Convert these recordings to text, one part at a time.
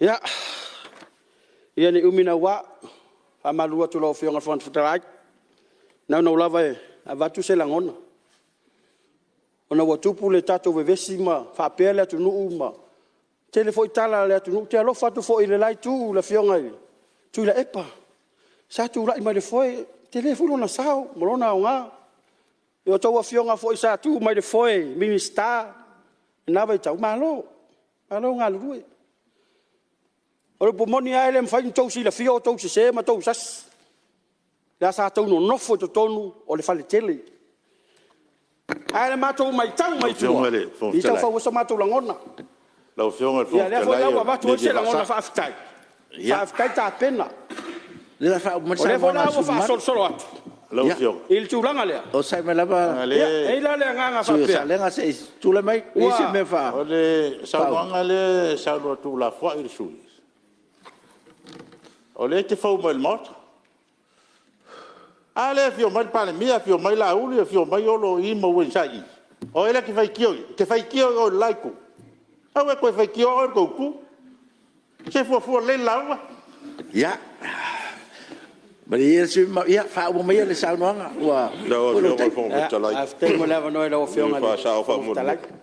Ia ne i umi naua, e faamalulu atu i lau Afioga i le Fofoga Fetalai, na ona ou lava e avatu se lagona, ona ua tupu le tatou vevesi ma faapea le atunuu ma tele foi tala a le atunuu. Ou te alofa atu foi i le la Itu i le Afioga ia Tuilaepa sa tulai mai le foe, e tele foi lona sao ma lona aoga. Ia a outou Afioga foi sa tu mai le foe i Minisita i lena vaitau, malo, malo galulue. O le upu moni lava e le mafai ona outou silafia o outou sese ma outou sasi, aua sa outou nonofo i totonu o le faletele. A o le matou matau mai tua, e tau fau ai so matou lagona. Ia lea foi la ua avatu ai se lagona faafetai, faafetai tapena. O lea foi la ua faasolosolo atu i le tulaga lea, ia e i ai la le agaga faapea, ua… O le saunoaga lea e saunoa tuulafoai le sui usufono, o lea e te fou mai i le Maota. A lea e afio mai le Palemia, afio mai Laauli, afio mai Olo o i ma uē sa i i. O ai la e te faitio i ai? E te faitio i o i le la itu? Aua e te toe faitioa oe i le tou itu. Se i fuafua lelei le lauga. Ia, malie ia le sui usufono mamalu e faauma maia le saunoaga ua Lau foi lou Afioga i le taimi. Fofoga Fetalai, Faafetai mo le avanoa i lau pe Afioga i le faasao Fofoga Fetalai. faamolemole.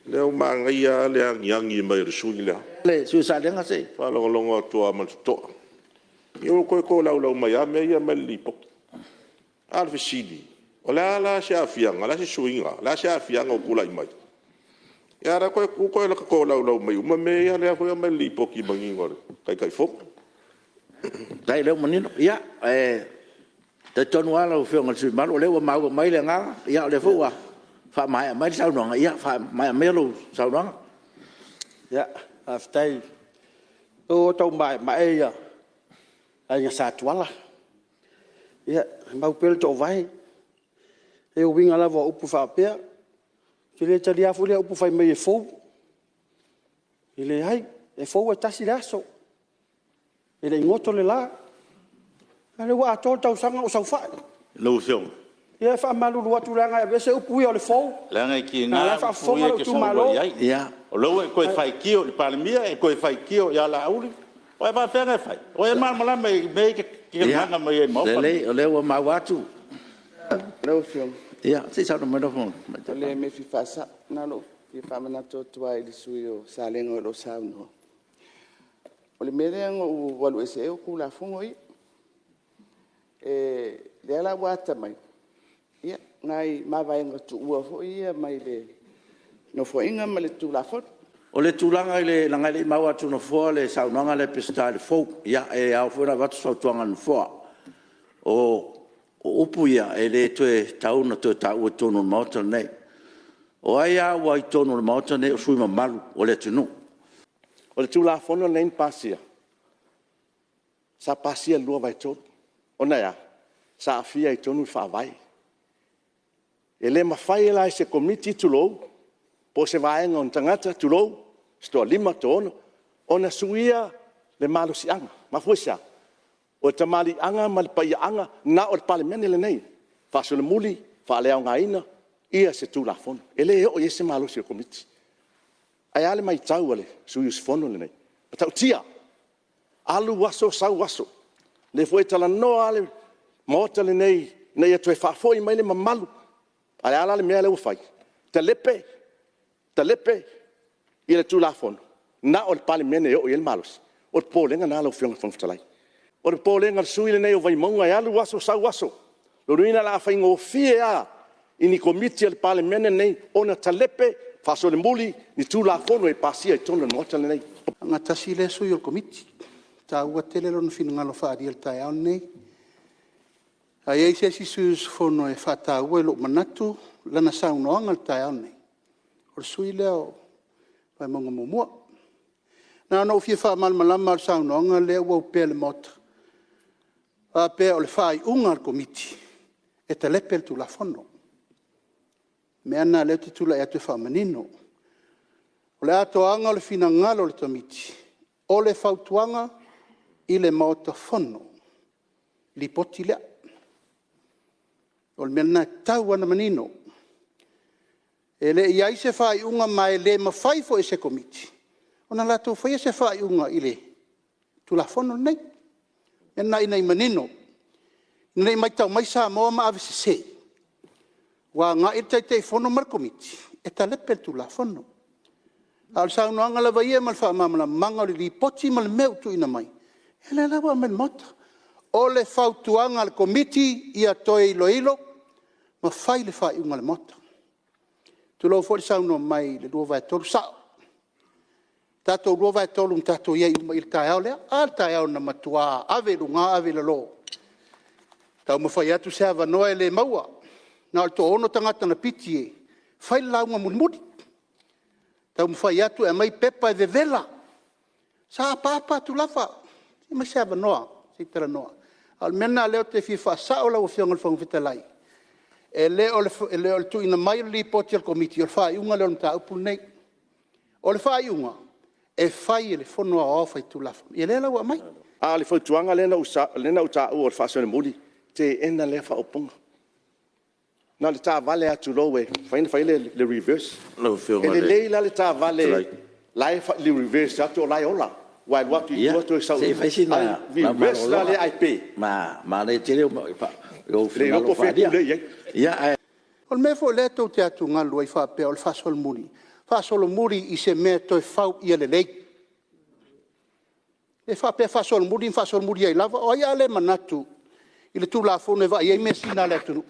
Leai ua manaia lava le agiagi mai o le sui usufono lea. Le sui usufono o Salega se i… E faalogologo atu lava ma le totoa. Ia ua toe tolaulau mai lava mea ia e aumai i le Lipoti. A o le fesili; o le a la se aafiaga, o le a se suiga, o le a se aafiaga ua tulai mai? A o lea ua toe tolaulau uma mai mea ia lea foi e aumai i le Lipoti manino a le Taitaifono. Faafetai o lea ua manino. Ia, e talitonu lava lau Afioga i le sui usufono mamalu o lea ua maua mai le agaga, o lea foi ua faamaea mai le saunoaga. Ia faamaea maia lau saunoaga. Faafetai. Ua tau maemae le Aiga Sa Tuala, ia mau pea le toovae. Ia o uiga lava o upu faapea, ou te le talia foi lea upu fai mai e fou. E leai, e fou e tasi le aso, e le i goto le la, a o lea ua atoa le tausaga o saofai. Ia e faamalulu atu leaga e aveese upu ia o le fou, Leaga e a o la tiga e upu faafofoga ia e lou te saunoa itumalo. i ai. O lea ua e toe faitio i le Palemia e toe faitio ia Laauli. E faapefea ona e fai? O e malamalama i mea ia e te gagana mai ai i le Maota lenei? Ia, lelei o lea ua maua atu. Lau Afioga, Ia se i saunoa mai lau Afioga i le o Tamaitai le Palemia. mea e fia faasao, na ona ou fia faamanatu atu lava i le sui usufono o Salega o lo o saunoa, o le mea lea na ou alu ese ai o Tulafono ia. O lea la ua ata mai, ia o nai mavaega tuua foi ia mai le Nofoaiga ma le Tulafono. O le tulaga i le… leaga e le i maua atu e le Nofoa le saunoaga lea a Peseta i le fou. Ia, e ao foi ona avatu se fautuaga a le Nofoa. O upu ia, e le toe tatau ona toe taua i totonu o le Maota lenei. O ai lava ua i totonu o le Maota lenei, o sui usufono mamalu o le atunuu. O le Tulafono lenei na pasia, sa pasia i le 2/3, ona e a? Sa aafia ai i totonu le Faavae. E le mafai la e se Komiti tulou, po o se vaega o ni tagata tulou, se toalima, toaono, ona suia le malosiaga. E mafua i se a? O le tamaliiaga ma le paiaaga na o le Palemene lenei, faasolomuli, faaleaogaina se Tulafono. E le oo i ai se malosi o le Komiti. Ae a le matau a le sui usufono lenei? E matautia, alu aso sau aso, o lea foi e talanoa lava le Maota lenei ina ia toe faafoi mai le mamalu. Ae a la le mea lea ua fai? Talepe, talepe le Tulafono, na o le Palemene e oo i ai le malosi. O le popolega lena lau Afioga i le Fofoga Fetalai. O le popolega o le sui usufono lenei o Vaimauga, e alu aso sau aso. Lona uiga o le a faigofie lava i ni Komiti a le Palemene lenei ona talepe, faasolomuli ni Tulafono e pasia i totonu o le Maota lenei. Leaga e tasi lea sui o le Komiti, e taua tele lona finagalo faaalia i le taeao lenei. A i ai se isi sui usufono e faataua i lou manatu lana saunoaga i le taeao lenei, o le sui usufono lea o Vaimauga 1. Na ona ou fia faamalamalama lava o le saunoaga lea ua opea i le Maota, faapea o le faaiuga a le Komiti e talepe le Tulafono. O le mea lena o lea ou te tulai atu e faamanino. O le atoaga o le finagalo o le Komiti, o le fautuaga i le Maota Fono, le Lipoti lea. O le mea lena e tatau lava ona manino. E le i i ai se faaiuga ma e le mafai foi e se Komiti ona latou faia se faaiuga i le Tulafono lenei. O le mea lena ina ia manino, ne i matau mai Samoa ma avesese, ua agai le Taitaifono ma le Komiti e talepe le Tulafono. A o le saunoaga lava ia ma le faamalamalamaga o le Lipoti ma le mea ua tuuina mai, ia lea la ua aumai i le Maota. O le fautuaga a le Komiti, ia toe iloilo ma fai le faaiuga a le Maota. Tulou foi le saunoa mai i le 2/3, e sao, tatou 2/3 na tatou i ai uma i i i le taeao lea. A le taeao na matua ave i luga ave i lalo, taumafai atu se avanoa e le maua, na o le toaono tagata na piki e fai le lauga mulimuli. Taumafai atu e aumai pepa e vevela, sa apaapa atu lava, tuu mai se avanoa se i talanoa. A o le mea lena o lea ou te fia faasao lau Afioga i le Fofoga Fetalai, e le o le tuuina mai o le Lipoti a le Komiti o le faaiuga lea o le mataupu lenei. O le faaiuga, e fai e le Fono Aoao Faitulafono. Ia lea la ua aumai. A o le fautuaga lea na ou taua o le faasolomuli, teena lea faaupuga. Na o le taavale lava tulou e mafai ona fai le reverse. E lelei la le taavale la e reverse atu o la e ola, aua e alu atu i tua toe sau i luma. Se i fai sina A o le reverse la lea ae pe, Manaia tele lou e le iloa finagalo po o fea e faaalia. pule i ai. Ae O le mea foi lea tou te atugalu ai faapea o le faasolomuli, faasolomuli i se mea e toe fau ia lelei. E le faapea e faasolomuli ma faasolomuli ai lava. O ai o le a le manatu i le Tulafono e vaai ai measina a le atunuu?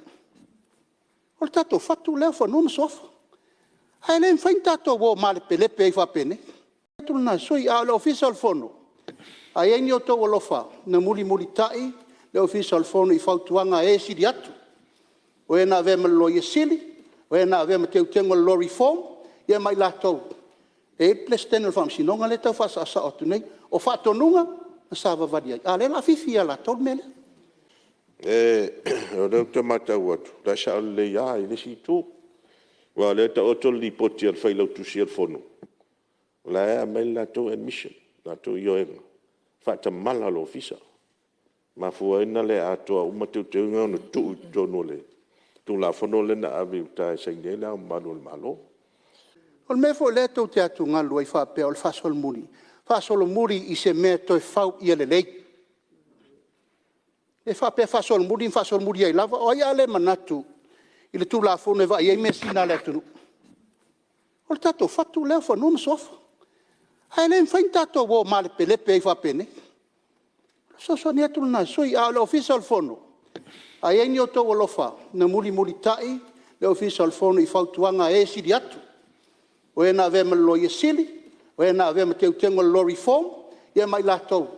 O le tatou fatu lea o fanua ma suafa. Ae le mafai ona tatou o malepelepe ai faapenei. A o le Ofisa o le Fono, a i ai ni outou alofa na mulimulitai le Ofisa o le Fono i fautuaga a e e sili atu, o e na avea ma Loia Sili, o e na avea ma Teuteuga o le Law Reform, ia ma i latou e i ai le Peresetene o le Faamasinoga lea e tau faasaosao atu nei. O faatonuga na savavali ai, a o lea o le a fifi ia i latou le mea lea. O lea ou te matau atu, o la e sao lelei lava i le isi itu, aua o lea e taoto le lipoti a le Failautusi o le Fono, o la e aumai le latou admission, le latou ioega faatamala le Ofisa. E mafua ai ona le atoa uma teuteuga ona tuu i totonu o le Tulafono lea na ave i uta e saini ai Le Ao Mamalu o le Malo. O le mea foi lea tou te atugalu ai faapea o le faasolomuli, faasolomuli i se mea e toe fau ia lelei. E le faapea e faasolomuli ma faasolomuli ai lava. O ai o le a le manatu i le Tulafono e vaai ai measina a le atunuu? O le tatou fatu lea o fanua ma suafa. Ae le mafai ona tatou o malepelepe ai faapenei. O le fesoasoani atu lena i le sui usufono. A o le Ofisa o le Fono, a i ai ni outou alofa na mulimulitai le Ofisa o le Fono i fautuaga a e sili atu, o e na avea ma Loia Sili, o e na avea ma Teuteuga o le Law Reform, ia ma i latou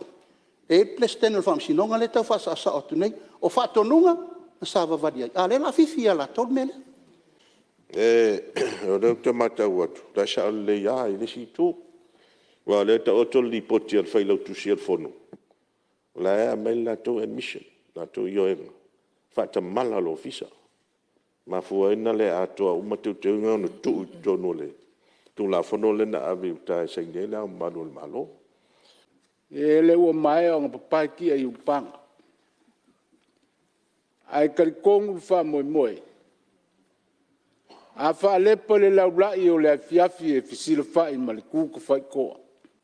e i ai le Peresetene o le Faamasinoga lea e tau faasaosao atu nei. O faatonuga na savavali ai, a o lea o le a fifi ia i latou le mea lea. O lea ou te matau atu, o la e sao lelei lava i le isi itu, aua o lea e taoto le lipoti a le Failautusi o le Fono, o la e aumai le latou admission, le latou ioega faatamala le Ofisa. E mafua ai ona le atoa uma teuteuga ona tuu i totonu o le Tulafono lea na ave i uta e saini ai Le Ao Mamalu o le Malo. O lea ua maea ona papae tia i Ulupaga. Ae talitonu le faamoemoe, a faalepa le laulai o le afiafi e fesilafai ma le tutafaitoa,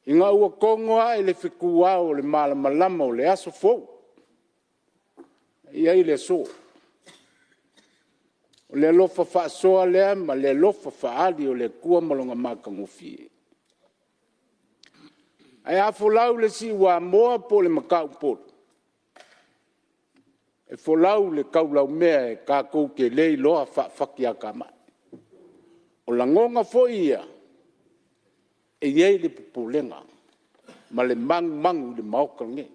ina ua togo ae le fetuao o le malamalama o le aso fou, e i ai le aso. O le alofa faasoa lea ma le alofa faaali o le Atua ma lona matagofie. Ae a folau i le Siuamoa po o le Mataupolu, e folau i le taulaumea e tatou te le iloa faafatiatamai. O lagona foi ia, e i ai le popolega ma le manumanu i le Maota lenei.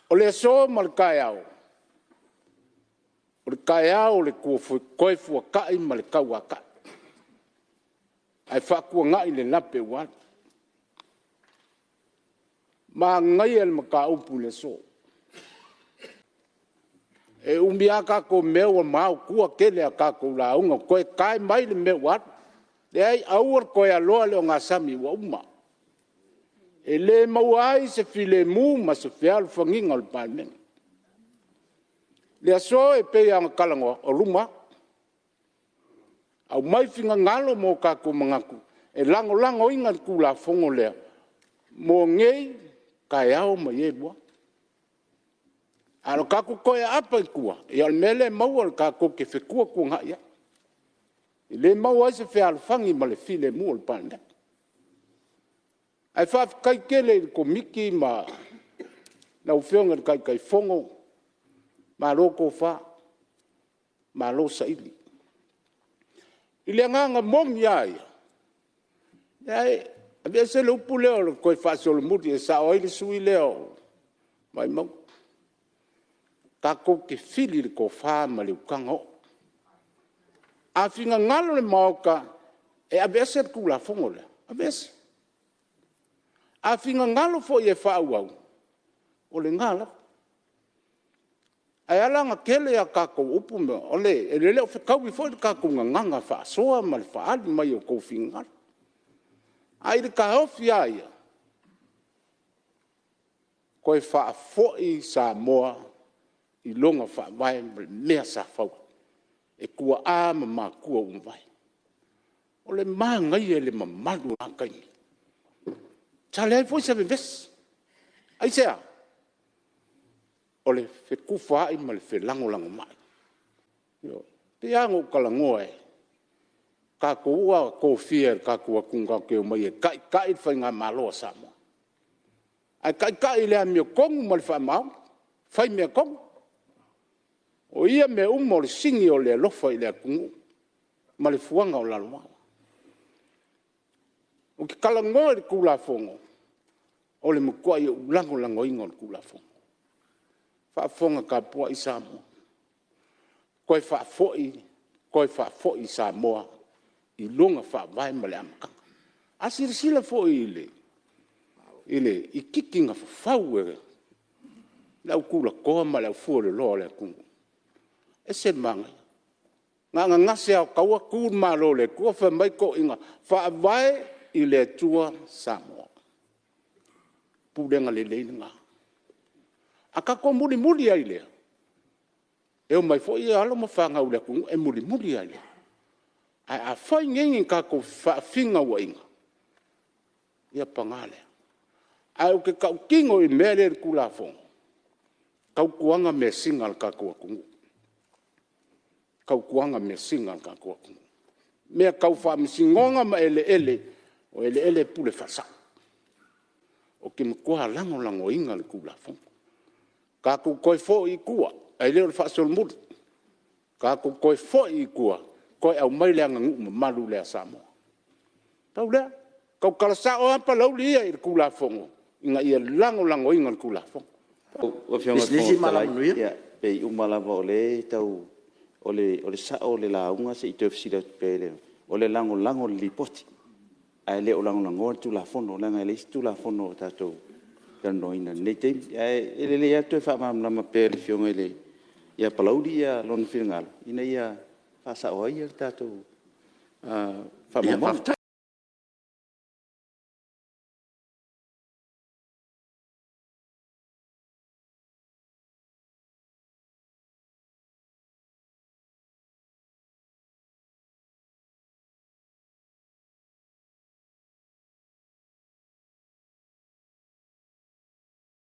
O le aso ma le taeao, o le taeao o le toefuatai ma le tauatai, ae faatuanai le lape ua alu. Manaia le mataupu i le aso. E umi lava tatou mea ua maotua tele a tatou lauga toe tae mai le mea ua alu. Leai, aua le toe aloa le ogasami ua uma. E le maua ai se filemu ma se fealofagiga o le Palemene. O le aso e pei lava ona talanoa, o luma atu, aumai finagalo ma o tatou manatu E lagolagoina le Tulafono lea mo nei, taeao ma e lua. A o le tatou toe aapa i tua, ia o le mea lea e maua tatou te fetuatuanai ai. E le maua ai se fealofani ma le filemu o le Palemene. Ae faafetai tele i le Komiti ma lau Afioga i le Taitaifono, malo tofa, malo saili. I le agaga moni lava ia, leai, aveese le upu lea o le toe faasolomuli, e sao ai le sui usufono lea o Vaimauga. Tatou te fili le tofa ma le utaga oo. A finagalo le Maota e aveese le Tulafono lea, aveese. A finagalo foi e faaauau, o lena lava. Ae ala ona tele a tatou upu, e le o fetaui foi le tatou gagana faasoa ma le faaali mai o outou finagalo. Ae i le taofi lava ia, toe faafoi Samoa i lona Faavae ma le mea sa fau ai, e tuaa ma matua ua mavae. O le manaia i le mamalu o lena taimi, sa leai foi se vevesi. Aisea? O le fetufaai ma le felagolagomai. Ioe. E pei lava ona ou talanoa, o tatou ua tofia e le tatou atunuu tatou te omai e taitai le faigamalo a Samoa, ae taitai i le amiotonu ma le faamaoni, fai meatonu. O ia mea uma o le sini o le alofa i le atunuu ma le fuaga o lalovaoa. Ou te talanoa i le Tulafono, o le matuai ou lagolagoina o le Tulafono. Faafofoga tapuai Samoa, toe faafoi, toe faafoi Samoa i lona Faavae mai le amataga. A silasila foi i titi na fafau e le au tulatoa ma le aufueloloa o le atunuu, e ese le manaia. Na ona gase lava o taua tu le Malo o le Atua fai mai toeaiina, Faavae i le Atua Samoa. Pulega lelei lena. A tatou mulimuli ai lea, e omai foi alo ma fanau i le atunuu e mulimuli ai lava. Ae a fai nei ni tatou fefinauaiga, ia paga lea, ae ou te tautino i le mea lea i le Tulafono, tautuana measina a le tatou atunuu, tautuana measina a le tatou atunuu. O mea tau faamasinoga ma eleele, o eleele e pule faasao. Ou te matua lagolagoina le Tulafono. Tatou toe foi i tua, ae le o le faasolomuli. Tatou toe foi i tua, toe aumai le aganuu mamalu lea a Samoa. Pau lea, tautala sao lava Palauli ia i le Tulafono ina ia lagolagoina le Tulafono. Lau Afioga i le Fofoga Fetalai, pei uma lava o lea e tau... O le sao o le lauga se i toe fesili atu pea, o le lagolago i le Lipoti, ae le o lagolagoina le Tulafono, leaga e leai se Tulafono o tatou talanoaina i lenei taimi. Ae lelei lava le toe faamalamalama pea e le Afioga ia Palauli lona finagalo, ina ia faasao ai a tatou faamaumauga.